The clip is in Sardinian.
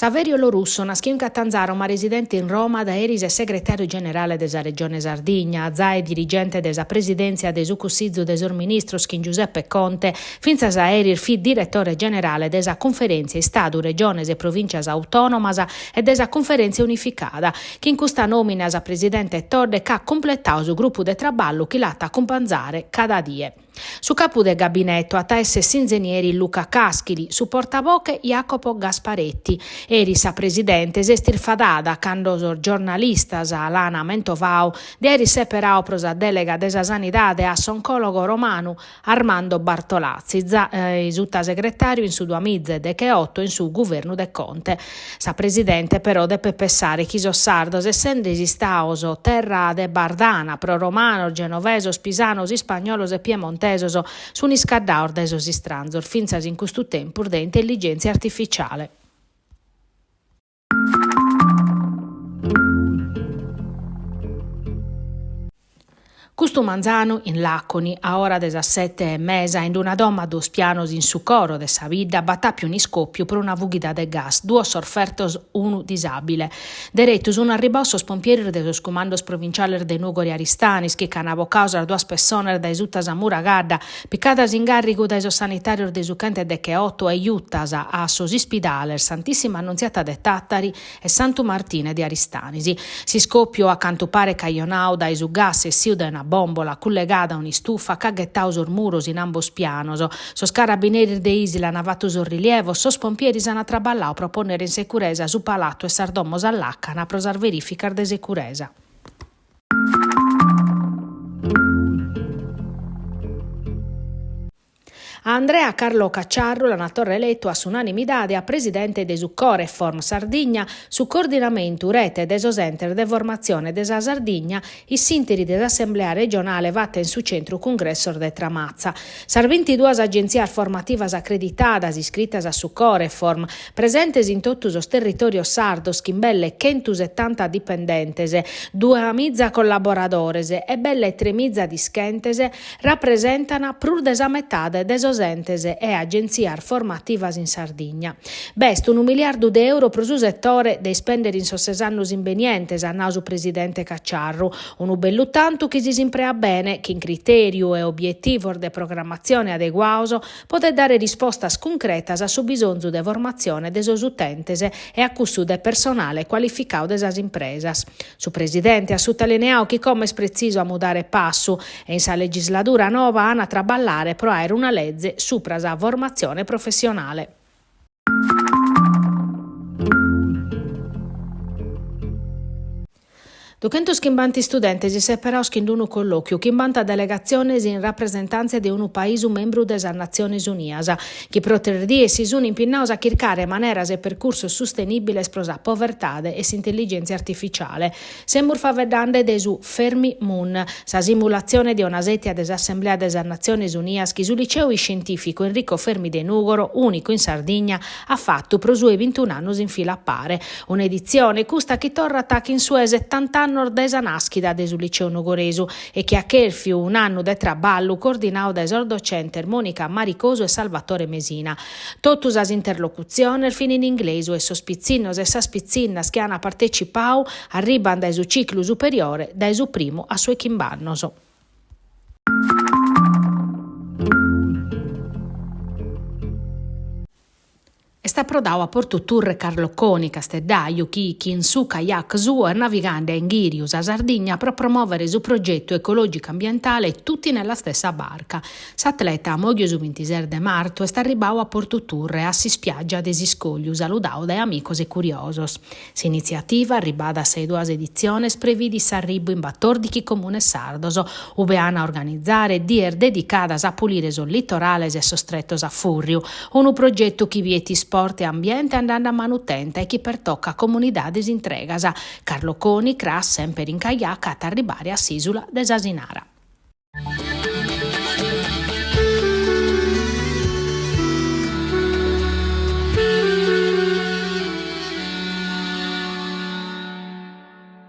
Saverio Lorusso, naschiu in Catanzaro ma residente in Roma, dae eris est segretàriu generale de sa Regione Sardigna, zai dirigente de sa presidèntzia de su Cussizu de sos Ministros chin Giuseppe Conte, fintzas a eris fit diretore generale de sa Cunferèntzia Istadu Regiones e Provìntzias Autònomas e de sa Cunferèntzia Unificada. Chin custa nòmina sa presidente Todde ch'at cumpletadu su grupu de traballu chi l'at a acumpanzare cada die. Su capu de gabineto at a èssere s'inzenieri Luca Caschili, su portavoche Jacopo Gasparetti. Eris sa presidente s'est irfadada cando sos giornalistas l'an mentovadu de àere isseperadu pro sa dèlega de sa sanidade a s'oncòlogo romanu Armando Bartolazzi, zai sutasegretàriu in su duamiza e decheoto in su guvernu de Conte. Sa presidente però depet pessare chi sos sardos, essende istados terra de bardana pro romanos, genovesos, pisanos, ispagnolos e piemontesos, sun iscaddados dae sos istranzos fintzas in custu tempus de intelligèntzia artificiale. Custu manzanu, in Làconi, a ora de sas sete e mesa, in una domo a duos pianos in su coro de sa bidda, b'at àpiu un'iscòpiu pro una fughida de gas, duos sos fertos, unu disàbile. Deretu sun arribados sos pompieris de sos cumandos provinciales de Nùgoro e Aristanis chi ch'an bocadu sas duas pessones dae suta sa muragadda, picadas in gàrrigu dae sos sanitàrios de su chentedecheoto e jutas a sos ispidales Santissima Annunziata de Tàtari e Santu Martine de Aristanis. S'iscòpiu, a cantu paret cajonadu dae su gas essiu dae una bòmbola cullegada a un'istufa ch'at ghetadu sos muros in ambos pianos. Sos carabineris de Isili an fatu sos rilievos, sos pompieris an traballadu pro pònnere in securesa su palatu e sas domos a làcana pro sas verìficas de securesa. A Andrea Carlo Cacciarru l'ant torra eletu a s'unanimidade a presidente de su Coreform Sardigna, su coordinamentu rete de sos entes de formatzione de sa Sardigna, in s'ìnteri de s'assemblea regionale fata in su Centru Cungressos de Tramatza. Sas bintiduas agentzias formativas acreditadas iscritas a su Coreform, presentes in totu sos territòrios sardos chin belle chentusetanta dipendentes, duamiza collaboradores e belle tremiza dischentes, rapresentan prus de sa metade de sos entes e agentzias formativas in Sardigna. B'est unu miliardu de euro pro su setore de ispèndere in sos ses annos imbenientes, at nadu su presidente Cacciarru, unu bellu tantu chi si s'impreat bene, chin critèriu e obietivos de programmatzione adeguados, podet dare rispostas cuncretas a su bisonzu de formatzione de sos utentes e a cussu de personale cualificadu de sas impresas. Su presidente at sutalineadu chi como est pretzisu a mudare passu e in sa legisladura nova an a traballare pro àere una leze supra sa formatzione professionale. Duchentuschimbanta istudentes isseperados chin unu collòchiu, chimbanta delegatziones in rapresentàntzia de unu paisu membru de sas Natziones Unias, chi pro tres dies si sun impinnados a chircare maneras e percursos sustenìbiles pro sa povertade e s'intelligèntzia artificiale. Semus faeddende de su Fermi Moon, sa simulatzione de una sètia de s'Assemblea de sas Natziones Unias chi su Liceu Iscientìficu Enrico Fermi de Nùgoro, ùnicu in Sardigna, at fatu pro su 'e bintun'annos in fila a pare. Un'editzione custa chi torrat chin su 'e setant'annos de sa nàschida de su Liceu Nugoresu e chi at chèrfiu un'annu de traballu coordinadu dae sos docentes Monica Maricosu e Salvatore Mesina. Totu sas interlocutziones fin in inglesu e sos pitzinnos e sas pitzinnas chi an partecipadu arriban dae su ciclu superiore dae su primu a su 'e chimb'annos. Est aprodadu a Portu Turre Carlo Coni, casteddaju, chi chin su kayak suo est navigande a inghìriu sa Sardigna pro promòvere su progetu ecològicu-ambientale Tutti nella stessa barca. S'atleta, mòghiu su bintises de martu, est arribadu a Portu Turre, a s'ispiàgia de s'Iscògliu, saludadu dae amicos e curiosos. S'initziativa, arribada a sa 'e duas editziones, previdit s'arribu in batòrdighi comunes sardos, ube an a organizare dies dedicadas a pulire sos litorales e sos tretos a fùrriu. Unu progetu chi biet isport e ambiente andende a manu tenta e chi pertocat comunidades intregas. Carlo Coni, cras, semper in kayak, at a arribare a s'ìsula de s'Asinara.